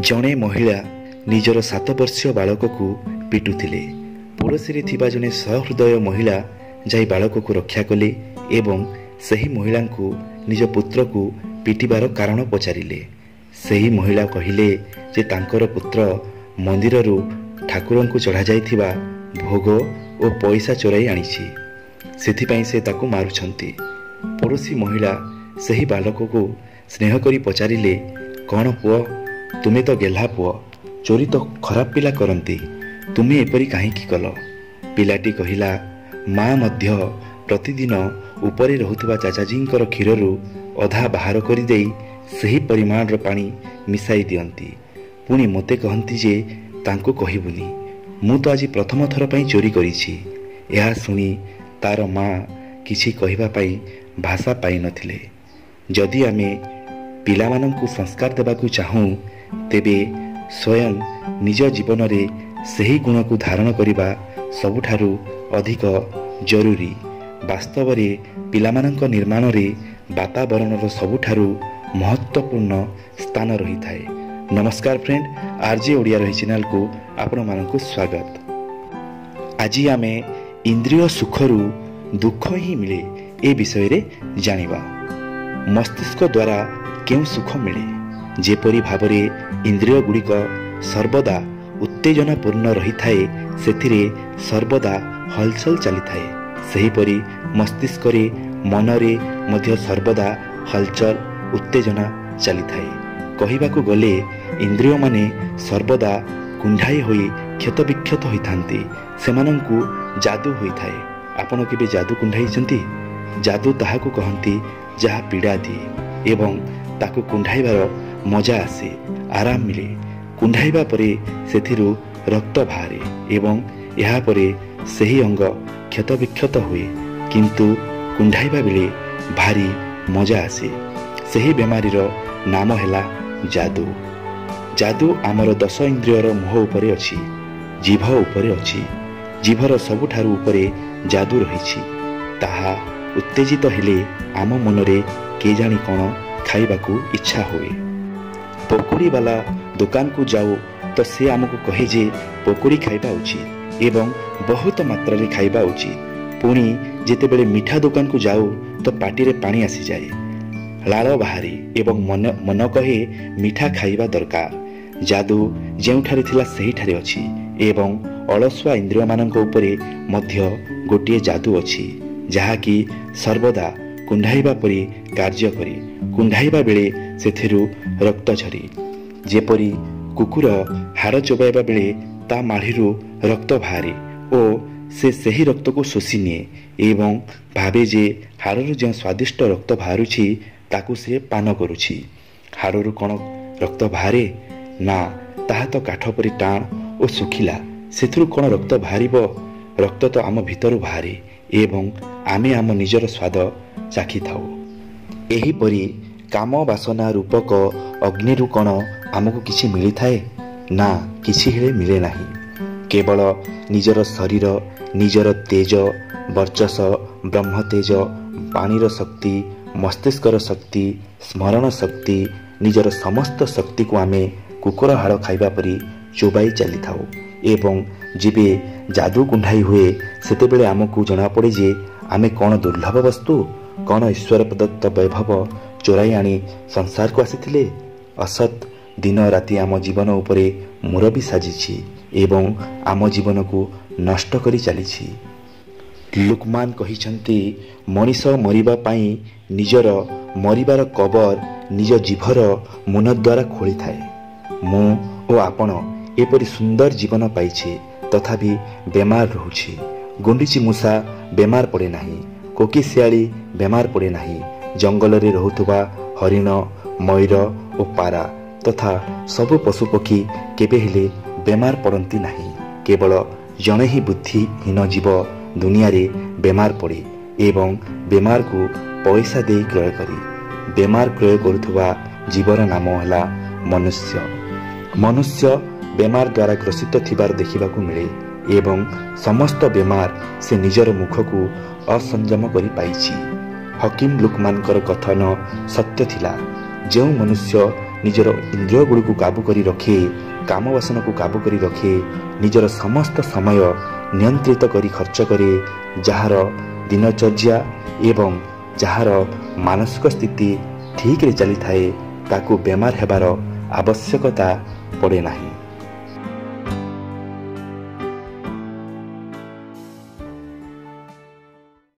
ଜଣେ ମହିଳା ନିଜର 7 ବର୍ଷୀୟ ବାଳକକୁ ପିଟୁଥିଲେ। ପଡ଼ୋଶୀରେ ଥିବା ଜଣେ ସହୃଦୟ ମହିଳା ଯାଇ ବାଳକକୁ ରକ୍ଷା କଲେ ଏବଂ ସେହି ମହିଳାଙ୍କୁ ନିଜ ପୁତ୍ରକୁ ପିଟିବାର କାରଣ ପଚାରିଲେ। ସେହି ମହିଳା କହିଲେ ଯେ ତାଙ୍କର ପୁତ୍ର ମନ୍ଦିରରୁ ଠାକୁରଙ୍କୁ ଚଢ଼ାଯାଇଥିବା ଭୋଗ ଓ ପଇସା ଚୋରାଇ ଆଣିଛି, ସେଥିପାଇଁ ସେ ତାକୁ ମାରୁଛନ୍ତି। ପଡ଼ୋଶୀ ମହିଳା ସେହି ବାଳକକୁ ସ୍ନେହ କରି ପଚାରିଲେ, କ'ଣ ପୁଅ, ତୁମେ ତ ଗେହ୍ଲା ପୁଅ, ଚୋରି ତ ଖରାପ ପିଲା କରନ୍ତି, ତୁମେ ଏପରି କାହିଁକି କଲ? ପିଲାଟି କହିଲା, ମା ମଧ୍ୟ ପ୍ରତିଦିନ ଉପରେ ରହୁଥିବା ଚାଚାଜୀଙ୍କର କ୍ଷୀରରୁ ଅଧା ବାହାର କରିଦେଇ ସେହି ପରିମାଣର ପାଣି ମିଶାଇ ଦିଅନ୍ତି। ପୁଣି ମୋତେ କହନ୍ତି ଯେ ତାଙ୍କୁ କହିବୁନି। ମୁଁ ତ ଆଜି ପ୍ରଥମ ଥର ପାଇଁ ଚୋରି କରିଛି। ଏହା ଶୁଣି ତାର ମା କିଛି କହିବା ପାଇଁ ଭାଷା ପାଇନଥିଲେ। ଯଦି ଆମେ ପିଲାମାନଙ୍କୁ ସଂସ୍କାର ଦେବାକୁ ଚାହୁଁ, ତେବେ ସ୍ୱୟଂ ନିଜ ଜୀବନରେ ସେହି ଗୁଣକୁ ଧାରଣ କରିବା ସବୁଠାରୁ ଅଧିକ ଜରୁରୀ। ବାସ୍ତବରେ ପିଲାମାନଙ୍କ ନିର୍ମାଣରେ ବାତାବରଣର ସବୁଠାରୁ ମହତ୍ତ୍ୱପୂର୍ଣ୍ଣ ସ୍ଥାନ ରହିଥାଏ। ନମସ୍କାର ଫ୍ରେଣ୍ଡ, ଆର୍ ଜେ ଓଡ଼ିଆ ରହି ଚ୍ୟାନେଲକୁ ଆପଣମାନଙ୍କୁ ସ୍ୱାଗତ। ଆଜି ଆମେ ଇନ୍ଦ୍ରିୟ ସୁଖରୁ ଦୁଃଖ ହିଁ ମିଳେ ଏ ବିଷୟରେ ଜାଣିବା। ମସ୍ତିଷ୍କ ଦ୍ୱାରା କେଉଁ ସୁଖ ମିଳେ? ଯେପରି ଭାବରେ ଇନ୍ଦ୍ରିୟ ଗୁଡ଼ିକ ସର୍ବଦା ଉତ୍ତେଜନାପୂର୍ଣ୍ଣ ରହିଥାଏ, ସେଥିରେ ସର୍ବଦା ହଲଚଲ ଚାଲିଥାଏ, ସେହିପରି ମସ୍ତିଷ୍କରେ ମନରେ ମଧ୍ୟ ସର୍ବଦା ହଲଚଲ ଉତ୍ତେଜନା ଚାଲିଥାଏ। କହିବାକୁ ଗଲେ ଇନ୍ଦ୍ରିୟମାନେ ସର୍ବଦା କୁଣ୍ଢାଇ ହୋଇ କ୍ଷତବିକ୍ଷତ ହୋଇଥାନ୍ତି। ସେମାନଙ୍କୁ ଯାଦୁ ହୋଇଥାଏ। ଆପଣ କେବେ ଯାଦୁ କୁଣ୍ଢାଇଛନ୍ତି? ଯାଦୁ ତାହାକୁ କହନ୍ତି ଯାହା ପୀଡ଼ା ଦିଏ ଏବଂ ତାକୁ କୁଣ୍ଢାଇବାର ମଜା ଆସେ, ଆରାମ ମିଳେ। କୁଣ୍ଢାଇବା ପରେ ସେଥିରୁ ରକ୍ତ ବାହାରେ ଏବଂ ଏହାପରେ ସେହି ଅଙ୍ଗ କ୍ଷତବିକ୍ଷତ ହୁଏ, କିନ୍ତୁ କୁଣ୍ଢାଇବା ବେଳେ ଭାରି ମଜା ଆସେ। ସେହି ବେମାରୀର ନାମ ହେଲା ଯାଦୁ। ଯାଦୁ ଆମର 10 ଇନ୍ଦ୍ରିୟର ମୁହଁ ଉପରେ ଅଛି, ଜିଭ ଉପରେ ଅଛି। ଜିଭର ସବୁଠାରୁ ଉପରେ ଯାଦୁ ରହିଛି। ତାହା ଉତ୍ତେଜିତ ହେଲେ ଆମ ମନରେ କେଜାଣି କ'ଣ ଖାଇବାକୁ ଇଚ୍ଛା ହୁଏ। ପକୁଡ଼ିବାଲା ଦୋକାନକୁ ଯାଉ ତ ସେ ଆମକୁ କହେ ଯେ ପକୁଡ଼ି ଖାଇବା ଉଚିତ ଏବଂ ବହୁତ ମାତ୍ରାରେ ଖାଇବା ଉଚିତ। ପୁଣି ଯେତେବେଳେ ମିଠା ଦୋକାନକୁ ଯାଉ ତ ପାଟିରେ ପାଣି ଆସିଯାଏ, ଲାଳ ବାହାରେ ଏବଂ ମନ କହେ ମିଠା ଖାଇବା ଦରକାର। ଯାଦୁ ଯେଉଁଠାରେ ଥିଲା ସେହିଠାରେ ଅଛି ଏବଂ ଅଳସୁଆ ଇନ୍ଦ୍ରିୟମାନଙ୍କ ଉପରେ ମଧ୍ୟ ଗୋଟିଏ ଯାଦୁ ଅଛି, ଯାହାକି ସର୍ବଦା କୁଣ୍ଢାଇବା ପରି କାର୍ଯ୍ୟ କରେ। କୁଣ୍ଢାଇବା ବେଳେ ସେଥିରୁ ରକ୍ତ ଝରେ। ଯେପରି କୁକୁର ହାଡ଼ ଚୋବାଇବା ବେଳେ ତା ମାଢ଼ିରୁ ରକ୍ତ ବାହାରେ ଓ ସେ ସେହି ରକ୍ତକୁ ଶୋଷି ନିଏ ଏବଂ ଭାବେ ଯେ ହାଡ଼ରୁ ଯେଉଁ ସ୍ୱାଦିଷ୍ଟ ରକ୍ତ ବାହାରୁଛି ତାକୁ ସେ ପାନ କରୁଛି। ହାଡ଼ରୁ କ'ଣ ରକ୍ତ ବାହାରେ? ନା, ତାହା ତ କାଠ ପରି ଟାଣ ଓ ଶୁଖିଲା, ସେଥିରୁ କ'ଣ ରକ୍ତ ବାହାରିବ? ରକ୍ତ ତ ଆମ ଭିତରୁ ବାହାରେ ଏବଂ ଆମେ ଆମ ନିଜର ସ୍ୱାଦ ଚାଖିଥାଉ। ଏହିପରି କାମ ବାସନା ରୂପକ ଅଗ୍ନିରୁ କ'ଣ ଆମକୁ କିଛି ମିଳିଥାଏ? ନା, କିଛି ହେଲେ ମିଳେ ନାହିଁ। କେବଳ ନିଜର ଶରୀର, ନିଜର ତେଜ, ବର୍ଚସ, ବ୍ରହ୍ମ ତେଜ, ପାଣିର ଶକ୍ତି, ମସ୍ତିଷ୍କର ଶକ୍ତି, ସ୍ମରଣ ଶକ୍ତି, ନିଜର ସମସ୍ତ ଶକ୍ତିକୁ ଆମେ କୁକୁର ହାଡ଼ ଖାଇବା ପରି ଚୋବାଇ ଚାଲିଥାଉ ଏବଂ ଯେବେ ଯାଦୁ କୁଣ୍ଢାଇ ହୁଏ ସେତେବେଳେ ଆମକୁ ଜଣାପଡ଼େ ଯେ ଆମେ କ'ଣ ଦୁର୍ଲଭ ବସ୍ତୁ, କ'ଣ ଈଶ୍ୱର ପ୍ରଦତ୍ତ ବୈଭବ ଚୋରାଇ ଆଣି ସଂସାରକୁ ଆସିଥିଲେ। ଅସତ୍ ଦିନ ରାତି ଆମ ଜୀବନ ଉପରେ ମୁରବି ସାଜିଛି ଏବଂ ଆମ ଜୀବନକୁ ନଷ୍ଟ କରି ଚାଲିଛି। ଲୁକମାନ କହିଛନ୍ତି, ମଣିଷ ମରିବା ପାଇଁ ନିଜର ମରିବାର କବର ନିଜ ଜିଭର ମୁନ ଦ୍ୱାରା ଖୋଳିଥାଏ। ମୁଁ ଓ ଆପଣ ଏପରି ସୁନ୍ଦର ଜୀବନ ପାଇଛେ, ତଥାପି ବେମାର ରହୁଛି। ଗୁଣ୍ଡିଚି ମୂଷା ବେମାର ପଡ଼େ ନାହିଁ, କୋକିଶିଆଳି ବେମାର ପଡ଼େ ନାହିଁ। ଜଙ୍ଗଲରେ ରହୁଥିବା ହରିଣ, ମୟୂର ଓ ପାରା ତଥା ସବୁ ପଶୁପକ୍ଷୀ କେବେ ହେଲେ ବେମାର ପଡ଼ନ୍ତି ନାହିଁ। କେବଳ ଜଣେ ହିଁ ବୁଦ୍ଧିହୀନ ଜୀବ ଦୁନିଆରେ ବେମାର ପଡ଼େ ଏବଂ ବେମାରକୁ ପଇସା ଦେଇ କ୍ରୟ କରେ। ବେମାର କ୍ରୟ କରୁଥିବା ଜୀବର ନାମ ହେଲା ମନୁଷ୍ୟ। ମନୁଷ୍ୟ ବେମାର ଦ୍ୱାରା ଗ୍ରସିତ ଥିବାର ଦେଖିବାକୁ ମିଳେ ଏବଂ ସମସ୍ତ ବେମାର ସେ ନିଜର ମୁଖକୁ ଅସଂଯମ କରି ପାଇଛି। ହକିମ ଲୁକମାନଙ୍କର କଥନ ସତ୍ୟ ଥିଲା। ଯେଉଁ ମନୁଷ୍ୟ ନିଜର ଇନ୍ଦ୍ରିୟଗୁଡ଼ିକୁ କାବୁ କରି ରଖେ, କାମବାସନାକୁ କାବୁ କରି ରଖେ, ନିଜର ସମସ୍ତ ସମୟ ନିୟନ୍ତ୍ରିତ କରି ଖର୍ଚ୍ଚ କରେ, ଯାହାର ଦିନଚର୍ଯ୍ୟା ଏବଂ ଯାହାର ମାନସିକ ସ୍ଥିତି ଠିକ୍ରେ ଚାଲିଥାଏ, ତାକୁ ବେମାର ହେବାର ଆବଶ୍ୟକତା ପଡ଼େ ନାହିଁ।